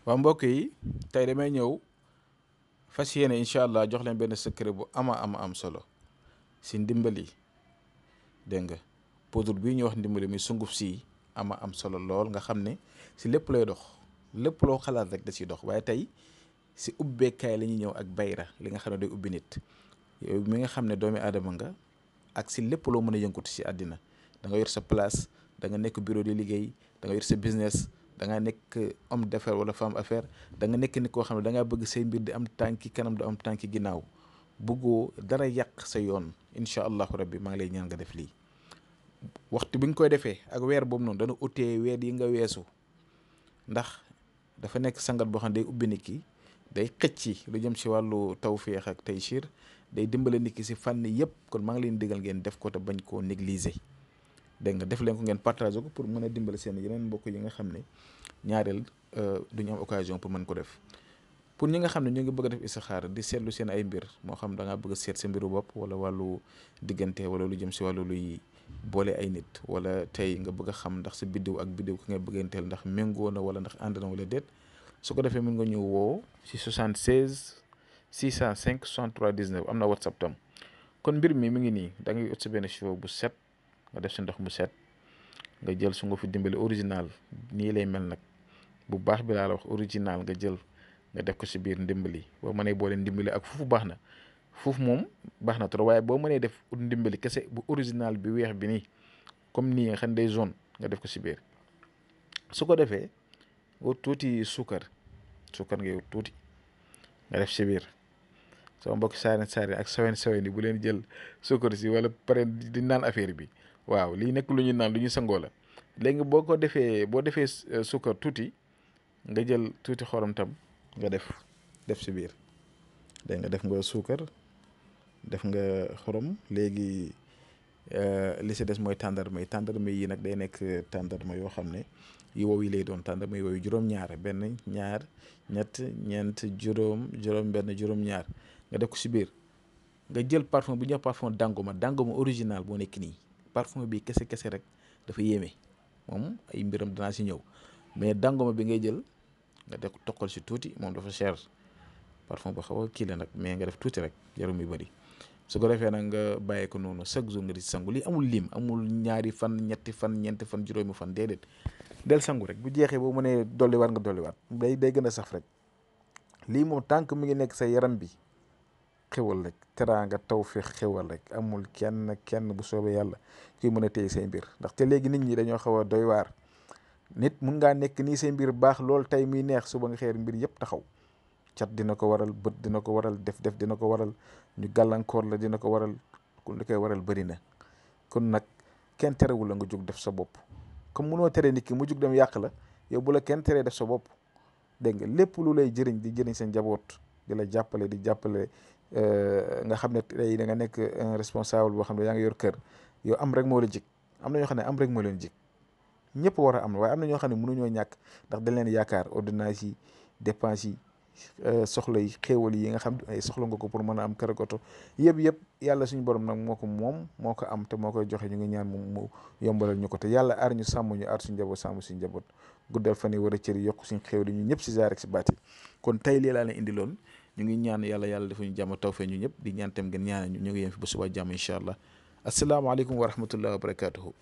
waa mbokk yi tey damay ñëw fas yéene incha allah jox leen benn secret bu am solo si ndimbali dégg nga poudre bii ñuy wax ndimbali muy sunguf si am solo lool nga xam ne si lépp lay dox lépp loo xalaat rek da ciy dox waaye tey si ubbeekaay la ñuy ñëw ak bayra li nga xam ne day ubbi nit yow mi nga xam ne doomi aadama nga ak si lépp loo mën a yëngutu si àddina da nga yor sa place da nga nekk bureau di liggéey da nga yor sa business da nga nekk homme d'affaires wala femme affaire da nga nekk nit koo xam ne da ngaa bëgg say mbir di am tànki kanam du am tànki ginnaaw bëggoo dara yàq sa yoon incha allahu rabbi maa ngi lay ñaan nga def lii waxtu bi nga koy defee ak weer boobu noonu dana utee weer yi nga weesu ndax dafa nekk sangat boo xam ne day ubbi nit ki day xëcc lu jëm si wàllu tawféex ak taysiir day dimbale nit ki si fànn yëpp kon maa ngi leen digal ngeen def ko te bañ koo négliger dégg nga def leen ko ngeen partager ko pour mën a dimbale seen yeneen mbokk yi nga xam ne ñaareel duñu am occasion pour mën ko def pour ñi nga xam ne ñu ngi bëgg a def istixaara di seetlu seen ay mbir moo xam da ngaa bëgg a seet sa mbiru bopp wala wàllu diggante wala lu jëm si wàllu luy boole ay nit wala tey nga bëgg a xam ndax sa biddiw ak biddiw ki nga bëgganteel ndax méngoo na wala ndax ànd na wala déet su ko defee mën nga ñëw woo si 76 605 63 19 am na whatsapp tam kon mbir mi ngi nii da ngay ut sa benn cheveux bu set nga def si ndox mu set nga jël su nga fi dimbali original nii lay mel nag bu baax bi laa la wax original nga jël nga def ko si biir ndimbali boo mënee boole ndimbali ak foofu baax na foofu moom baax na trop waaye boo mënee def ndimbali kese bu original bi weex bi nii comme nii nga xam ne day jaune nga def ko si biir su ko defee wut tuuti suukar ngay wut tuuti nga def si biir sama mbokk saaren ak sawen yi bu leen jël suukar si wala pare di naan affaire bi waaw lii nekk lu ñu naan lu ñu sangoo la léegi boo defee suukar tuuti nga jël tuuti xorom tam nga def si biir dégg nga def nga suukar def nga xorom léegi li si des mooy tàndarma yi nag day nekk tàndarma yoo xam ne yi wow yi lay doon tàndarma yi wow yi juróom-ñaar benn ñaar ñett ñeent juróom benn juróom-ñaar nga def ko si biir nga jël parfum bu ñuy wax parfum dangoma original boo nekk nii parfum bi kese rek dafa yéeme moom ay mbiram danaa si ñëw mais dangoma bi ngay jël nga def toqal si tuuti moom dafa cher parfum ba xaw a kii la nag mais nga def tuuti rek jarul muy bëri su ko defee nag nga bàyyee ko noonu chaque jour nga di sangu lii amul lim amul ñaari fan ñetti fan ñeenti fan juróomi fan déedéet del sangu rek bu jeexee boo mënee dolliwaat nga dolliwaat day gën a saf rek lii moom tànk mi ngi nekk sa yaram bi xewal rek teraanga tawfeex xewal rek amul kenn bu soobee yàlla kuy mën a téye say mbir ndaxte léegi nit ñi dañoo xaw a doy waar nit mun ngaa nekk nii say mbir baax lool tey muy neex suba nga xeer mbir yëpp taxaw cat dina ko waral bët dina ko waral def dina ko waral ñu gàllankoor la dina ko waral li koy waral bëri na kon nag kenn terewul la nga jóg def sa bopp comme munoo tere nit ki mu jóg dem yàq la yow bu la kenn teree def sa bopp dégg nga lépp lu lay jëriñ di jëriñ sa njaboot di la jàppale nga xam ne tey da nga nekk un responsable boo xam ne yaa ngi yor kër yow am rek moo la jig am na ñoo xam ne am rek moo leen jig ñëpp war a am waaye am na ñoo xam ne mënuñoo ñàkk ndax dañ leen yaakaar ordonnance yi dépense yi soxla yi xéewal yi nga xam ay soxla nga ko pour mën a am kër ak oto yëpp yàlla suñu borom nag moo ko am te moo koy joxe ñu ngi ñaan mu yombalal ñu ko te yàlla aar ñu sàmm ñu aar suñu njaboot sàmm suñu njaboot guddal fan yi war a cër yi yokk suñu xéewal ñu ñëpp si zaar ak si baati kon tey lii laa leen indi loon ñu ngi ñaan yàlla defu ñu jàmm tawfee ñu ñëpp di ñaan tam ngeen ñaan ñu ngi yem fi ba suba jàmm incha allah asalaamaaleykum wa rahmatullahi wa barakatuhu